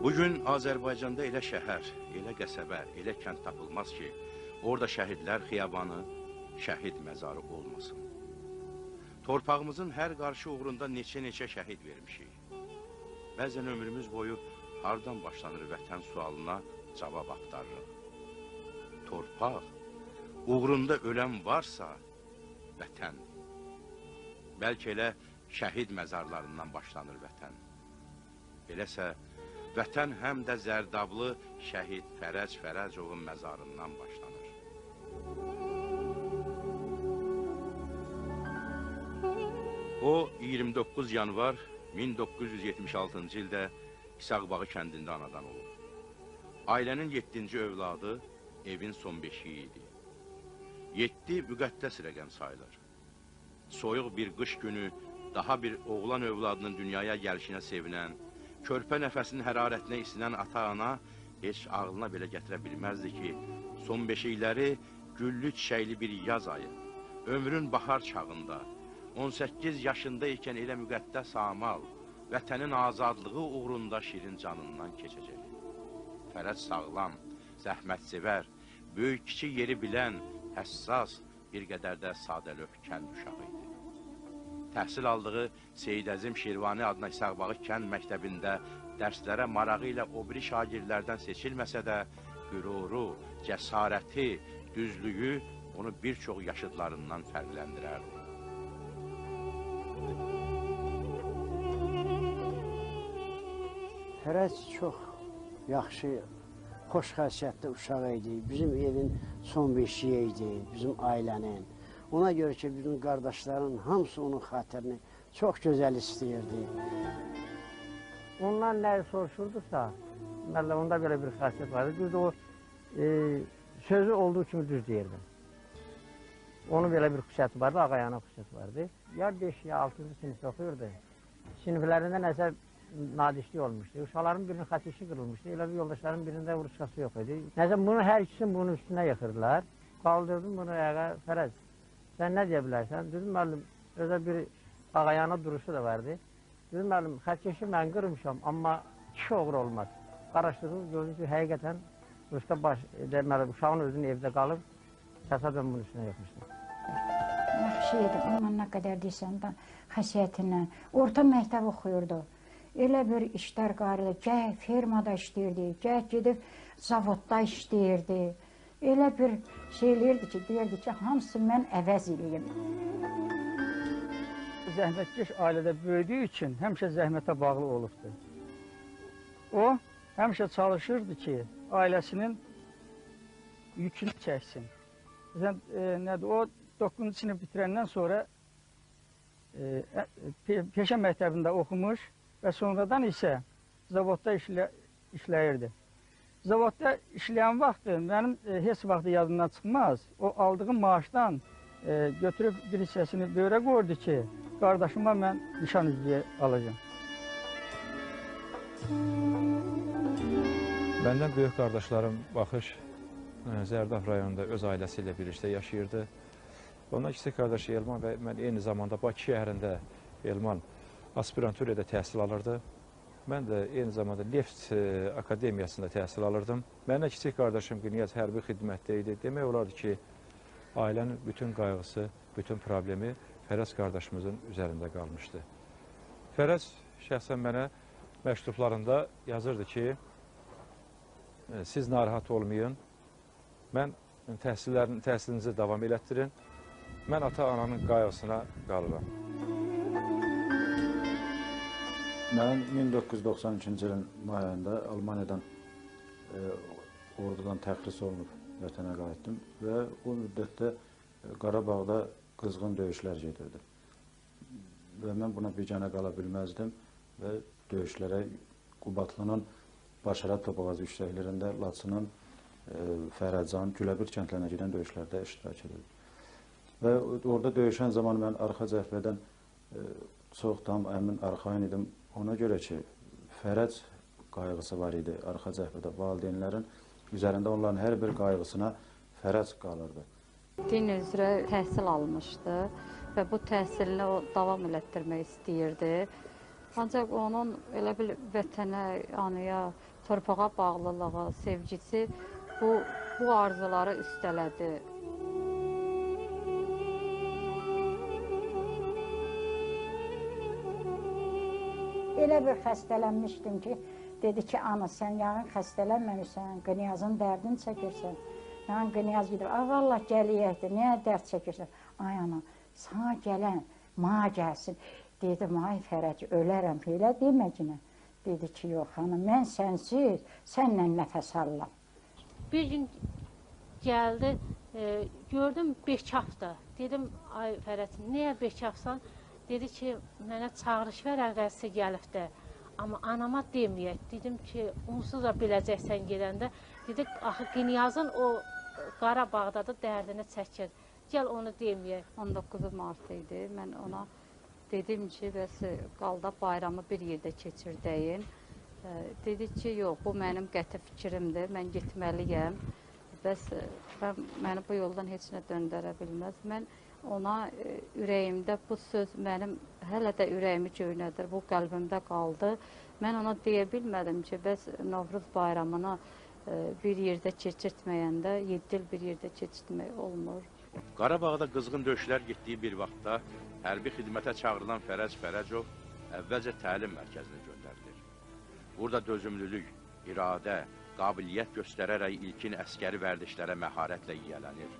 Bugün Azərbaycanda elə şəhər, elə qəsəbə, elə kənd tapılmaz ki, orada şəhidlər xiyabanı, şəhid məzarı olmasın. Torpağımızın hər qarşı uğrunda neçə-neçə şəhid vermişik. Bəzən ömrümüz boyu hardan başlanır vətən sualına cavab axtarırıq. Torpaq, uğrunda ölən varsa, vətən. Bəlkə elə şəhid məzarlarından başlanır vətən. Eləsə, vətən həm də Zərdablı şəhid Fərəc Fərəcovun məzarından başlanır. O, 29 yanvar 1976-cı ildə İsaqbağı kəndində anadan olub. Ailənin 7-ci övladı evin son beşiyi idi. 7 müqəddəs rəqəm sayılır. Soyuq bir qış günü daha bir oğlan övladının dünyaya gəlişinə sevinən, körpə nəfəsinin hərarətinə isinən ata-ana heç ağlına belə gətirə bilməzdi ki, son beşikləri güllü çiçəkli bir yaz ayı, ömrün bahar çağında, 18 yaşında ikən elə müqəddəs amal, vətənin azadlığı uğrunda şirin canından keçəcək. Fərəc sağlam, zəhmətsevər, böyük kiçik yeri bilən, həssas, bir qədər də sadəlövh kənd uşağı idi. Təhsil aldığı Seyid Əzim Şirvani adına İsaqbağı kənd məktəbində dərslərə marağı ilə o biri şagirdlərdən seçilməsə də, qüruru, cəsarəti, düzlüyü onu bir çox yaşıdlarından fərqləndirərdi. Fərəc çox yaxşı, xoş xasiyyətli uşaq idi. Bizim evin son beşiyi idi, bizim ailənin. Ona görə ki, bizim qardaşların hamısı onun xatirini çox gözəl istəyirdi. Ondan nə soruşurdusa, onda belə bir xasiyyət vardı. Düz o sözü olduğu kimi düz deyirdi. Onun belə bir xüsusiyyəti vardı, ağayana xüsusiyyəti vardı. Ya 5 ya 6-cı sinifdə oxuyurdu. Siniflərində nəsə nadişlik olmuşdu. Uşaqların birinin xətt işi qırılmışdı. Elə bir yoldaşların birində ruçkası yox idi. Nəsə bunu hər ikisini bunun üstünə yıxırdılar. Qaldırdım bunu ayağa, Fərəc, sən nə deyə bilərsən? Dedim, müəllim, özə bir ağayana duruşu da vardı. Dedim, müəllim, xəttkeşi mən qırmışam, amma kişi oğru olmaz. Araşdırdım, gördüm ki, həqiqətən ruçka baş, deməli, uşağın özünün evdə qalıb, təsadüfən bunun üstünə yıxmışdım. Yaxşı idi, onunla nə qədər deyirsən da xəsiyyətindən. Orta məktəb oxuyurdu. Elə bir işlər qarıydı, gəh fermada işləyirdi, gəh gedib zavodda işləyirdi. Elə bir şey eləyirdi ki, deyirdi ki, hamısı mən əvəz eləyim. Zəhmətkeş ailədə böyüdüyü üçün həmişə zəhmətə bağlı olubdur. O, həmişə çalışırdı ki, ailəsinin yükünü çəksin. Məsələn, nədir, o 9-cu sinif bitirəndən sonra peşə məktəbində oxumuş və sonradan isə zavodda işləyirdi. Zavodda işləyən vaxtı mənim heç vaxtı yadımdan çıxmaz. O aldığı maaşdan götürüb bir hissəsini böyrə qoyurdu ki, qardaşıma mən nişan üzüyü alacağım. Məndən böyük qardaşlarım Baxış Zərdab rayonunda öz ailəsi ilə birlikdə yaşayırdı. Ondan kiçik qardaşı Elman və mən eyni zamanda Bakı şəhərində Elman aspiranturiyada təhsil alırdı. Mən də eyni zamanda Neft Akademiyasında təhsil alırdım. Məndən kiçik qardaşım Qnyaz hərbi xidmətdə idi. Demək olardı ki, ailənin bütün qayğısı, bütün problemi Fərəc qardaşımızın üzərində qalmışdı. Fərəc şəxsən mənə məktublarında yazırdı ki, siz narahat olmayın, mən təhsilinizi davam elətdirin, mən ata-ananın qayğısına qalıram. Mən 1992-ci ilin may ayında Almaniyadan ordudan təxris olunub vətənə qayıtdım və o müddətdə Qarabağda qızğın döyüşlər gedirdi. Və mən buna biganə qala bilməzdim və döyüşlərə Qubadlının Başarad Topağazı yüksəklərində, Laçının Fərəcan, Güləbir kəndlərinə gedən döyüşlərdə iştirak edirdim. Və orada döyüşən zaman mən arxa cəbhədən çox tam əmin, arxayın idim. Ona görə ki, Fərəc qayğısı var idi arxa cəbhədə. Valideynlərin üzərində onların hər bir qayğısına Fərəc qalırdı. Din üzrə təhsil almışdı və bu təhsilini o davam elətdirmək istəyirdi. Ancaq onun elə bil vətənə, anaya, torpağa bağlılığı, sevgisi bu arzuları üstələdi. Elə bir xəstələnmişdim ki, dedi ki, ana, sən yağın xəstələnməmişsən, Qnyazın dərdini çəkirsən. Yağın Qnyaz gedib, ay vallah gəliyəkdir, niyə dərd çəkirsən? Ay ana, sana gələn, mənə gəlsin. Dedim, ay Fərəc, ölərəm, elə deməginə. Dedi ki, yox xanım, mən sənsiz, sənlə nəfəs alıram. Bir gün gəldi, gördüm bekafdır. Dedim, ay Fərəc, niyə bekafsan? Dedi ki, mənə çağırış vərəqəsi gəlibdir. Amma anama deməyək. Dedim ki, onsuz da biləcəksən gedəndə. Dedi, axı Qnyazın o Qarabağda da dərdini çəkir. Gəl onu deməyək. 19 mart idi. Mən ona dedim ki, bəs qalda bayramı bir yerdə keçirdəyin. Dedi ki, yox, bu mənim qəti fikrimdir, mən getməliyəm. Bəs məni bu yoldan heç nə döndərə bilməz. Mən ona ürəyimdə bu söz mənim hələ də ürəyimi göynədir, bu qəlbimdə qaldı. Mən ona deyə bilmədim ki, bəs Novruz bayramını bir yerdə keçirtməyəndə 7 il bir yerdə keçirtmək olmur. Qarabağda qızğın döyüşlər getdiyi bir vaxtda hərbi xidmətə çağırılan Fərəc Fərəcov əvvəlcə təlim mərkəzinə göndərilir. Burada dözümlülük, iradə, qabiliyyət göstərərək ilkin əskəri vərdişlərə məharətlə yiyələnir.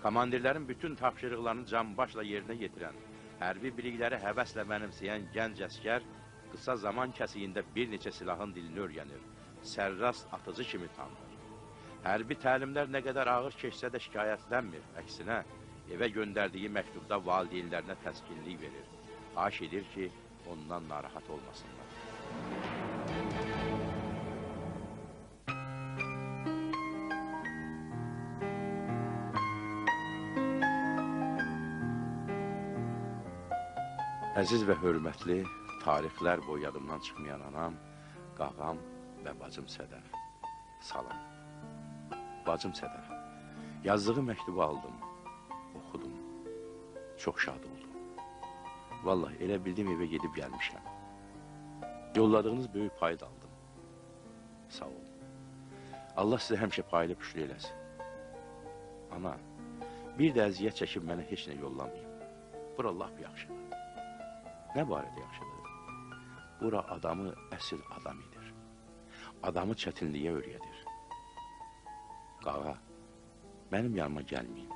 Komandirlərin bütün tapşırıqlarını canbaşla yerinə yetirən, hərbi bilikləri həvəslə mənimsəyən gənc əskər qısa zaman kəsiyində bir neçə silahın dilini öyrənir, sərrast atıcı kimi tanınır. Hərbi təlimlər nə qədər ağır keçsə də şikayətlənmir, əksinə evə göndərdiyi məktubda valideynlərinə təskinlik verir, xahiş edir ki, ondan narahat olmasınlar. Əziz və hörmətli, tarixlər boyu yadımdan çıxmayan anam, qağam və bacım Sədəf. Salam. Bacım Sədəf, yazdığı məktubu aldım, oxudum, çox şad oldum. Vallahi elə bildim evə gedib gəlmişəm. Yolladığınız böyük payı da aldım. Sağ olun. Allah sizə həmişə paylı püşlü eləsin. Ana, bir də əziyyət çəkib mənə heç nə yollamayın. Bura lap yaxşıdır. Nə barədə yaxşıdır? Bura adamı əsl adam edir. Adamı çətinliyə öyrədir. Qağa, mənim yanıma gəlməyin.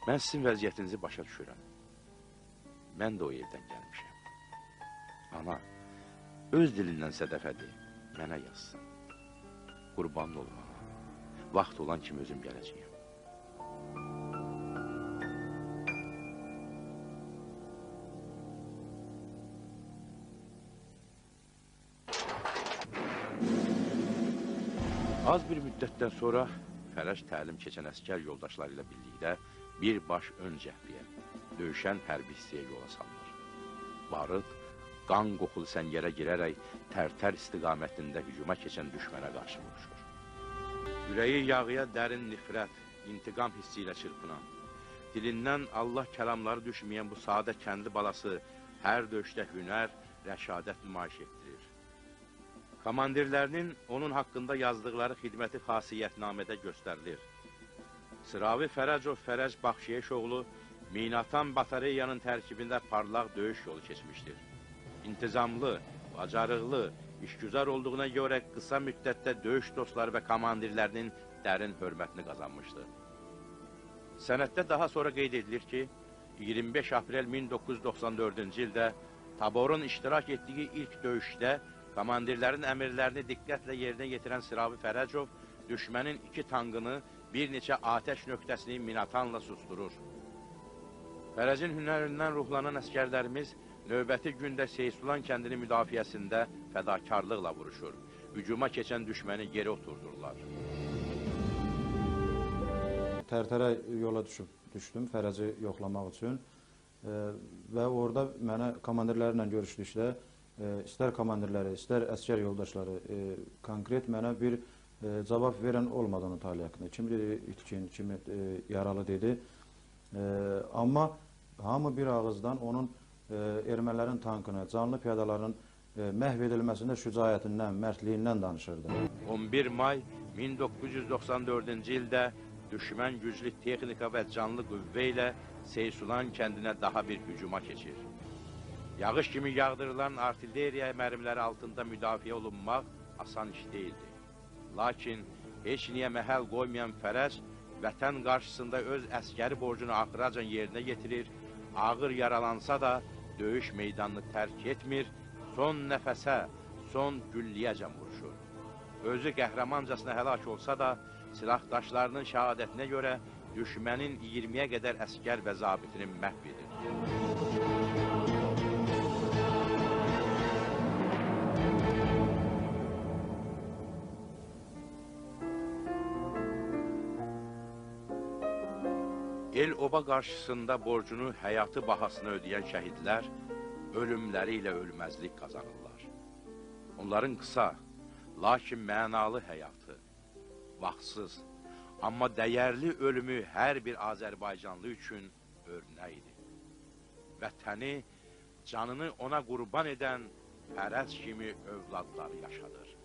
Mən sizin vəziyyətinizi başa düşürəm. Mən də o evdən gəlmişəm. Ana, öz dilindən sədəfədir, mənə yazsın. Qurbanlı olum ana. Vaxt olan kimi özüm gələcəyəm. Az bir müddətdən sonra Fərəc təlim keçən əskər yoldaşları ilə birlikdə bir baş ön cəbhəyə, döyüşən hərbi hissəyə yola salınır. Barıt, qan qoxulu səngərə girərək Tərtər istiqamətində hücuma keçən düşmənə qarşı vuruşur. Ürəyi yağıya dərin nifrət, intiqam hissi ilə çırpınan, dilindən Allah kəlamları düşməyən bu sadə kəndli balası hər döyüşdə hünər, rəşadət nümayiş etdirir. Komandirlərinin onun haqqında yazdıqları xidməti xasiyyətnamədə göstərilir. Sıravi Fərəcov Fərəc Baxşiyeşoğlu Minatan batareyanın tərkibində parlaq döyüş yolu keçmişdir. İntizamlı, bacarıqlı, işgüzar olduğuna görə qısa müddətdə döyüş dostları və komandirlərinin dərin hörmətini qazanmışdı. Sənəddə daha sonra qeyd edilir ki, 25 aprel 1994-cü ildə taborun iştirak etdiyi ilk döyüşdə komandirlərin əmirlərini diqqətlə yerinə yetirən Sıravi Fərəcov düşmənin 2 tankını bir neçə atəş nöqtəsini minatanla susturur. Fərəcin hünərindən ruhlanan əskərlərimiz növbəti gündə Seysulan kəndinin müdafiəsində fədakarlıqla vuruşur. Hücuma keçən düşməni geri oturdurlar. Tərtərə yola düşdüm Fərəci yoxlamaq üçün və orada mənə komandirlərlə görüşdükdə istər komandirləri, istər əskər yoldaşları konkret mənə bir cavab verən olmadı onun taleyi haqqında. Kim dedi itkin, kim yaralı dedi. Amma hamı bir ağızdan onun ermənilərin tankını, canlı piyadaların məhv edilməsində şücaətindən, mərdliyindən danışırdı. 11 may 1994-cü ildə düşmən güclü texnika və canlı qüvvə ilə Seysulan kəndinə daha bir hücuma keçir. Yağış kimi yağdırılan artilleriya mərmiləri altında müdafiə olunmaq asan iş deyildi. Lakin heç niyə məhəl qoymayan Fərəc vətən qarşısında öz əskəri borcunu axıracan yerinə yetirir, ağır yaralansa da döyüş meydanını tərk etmir, son nəfəsə, son güllüyəcən vuruşur. Özü qəhrəmancasına həlak olsa da, silahdaşlarının şəhadətinə görə düşmənin 20-yə qədər əskər və zabitini məhv edir. El-oba qarşısında borcunu həyatı bahasına ödəyən şəhidlər ölümləri ilə ölməzlik qazanırlar. Onların qısa, lakin mənalı həyatı, vaxtsız, amma dəyərli ölümü hər bir Azərbaycanlı üçün örnəkdir. Vətəni, canını ona qurban edən Fərəc kimi övladları yaşadır.